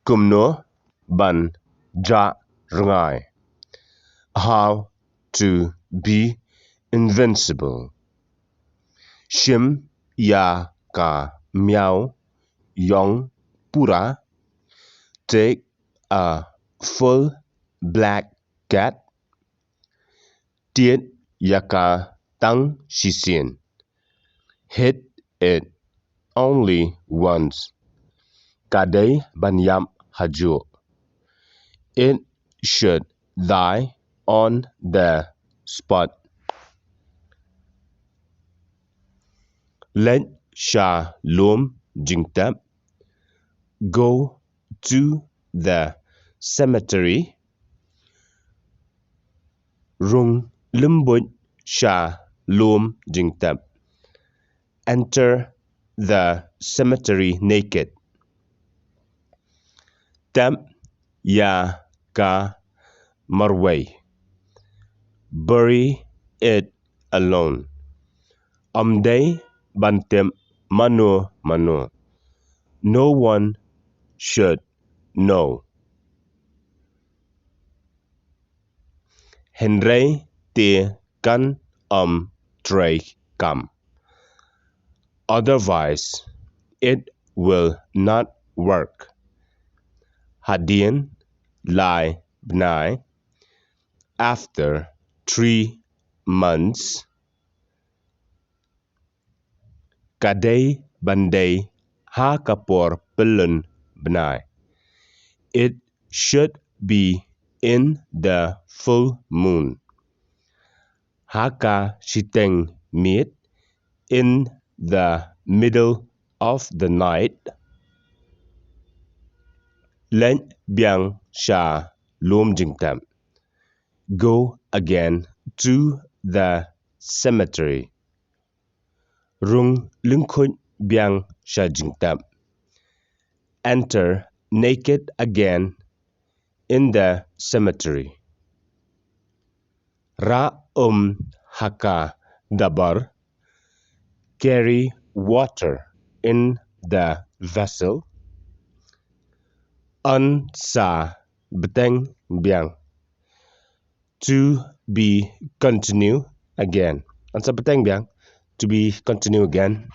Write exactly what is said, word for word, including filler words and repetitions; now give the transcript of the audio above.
kumno ban jah rngai. How to be invincible. Shim ïa ka miaw ïong pura. Take a full black cat. Tied ïa ka tang shisien. Hit it only once. Ka dei ban ïap hajuh. It should die on the spot. Leit sha lum jingtep. Go to the cemetery. Rung lymbuit sha lum jingtep. Enter the cemetery naked. Tep ïa ka marwei. Bury it alone. Ym dei ban tip mano mano. No one should know. Hynrei te kan ym trei kam. Otherwise, it will not work. Hadien lai bnai. After three months. Ka dei ban dei ha ka por pyllun bnai. It should be in the full moon. Ha ka shiteng miet, in the middle of the night. Leit biang sha lum jingtep. Go again to the cemetery. Rung lyngkhuit biang sha jingtep. Enter naked again in the cemetery. Rah um ha ka dabar. Carry water in the vessel. Yn sa bteng biang. To be continue again. Yn sa bteng biang. To be continue again.